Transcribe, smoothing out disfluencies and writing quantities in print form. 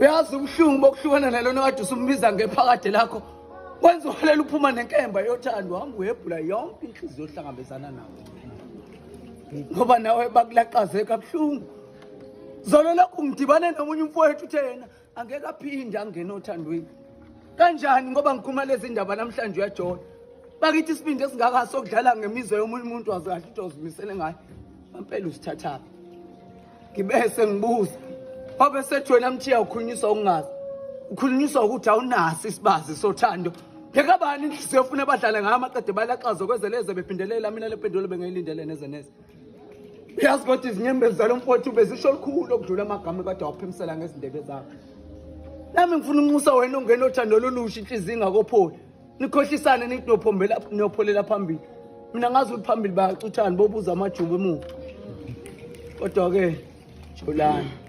Uyazi ubuhlungu bokuhlukana nalona kade usumbiza ngephakade lakho. Kwenza uhalela uphuma nenkemba yothando hamba uyebhula yonke inhliziyo ohlangabezana nayo. Ngoba nawe bakulaqaze kabuhlungu. Zolo lokhu ngidibane nomunye umfowethu uthe yena angeke aphinde angene othandweni. Kanjani ngoba ngikhuluma lezi ndaba namhlanje uyajola. Bakithi isibindi esingaka sokudlala ngemizwa yomunye umuntu wazi kahle ukuthi uzimisele ngayo. Mampela usithathaphi? Ngibese ngibuza. Wabe sethi wena Mthiya ukhulunyiswa ukungazi. Ukhulunyiswa ukuthi awunaso isibazi sothando. Ngekabani inhliziyo ofuna badlale ngayo amaqede balaxaze kwezeleze bephindelela mina le mpendulo bengayilindele neze neze. Uyazi kodwa izinyembezi zalo mfowethu bezisho olukhulu okudlula amagama ekade waphimisela ngezindebe zakhe. Nami ngifuna ukunxusa wena ongena othando lolusha inhliziyo ingakopholi. Nikhohlisane nithi nophombela niyopholela phambili. Mina ngazi ukuthi phambili bayacuthana bobuza amajuba emuva. Kodwa ke jolani.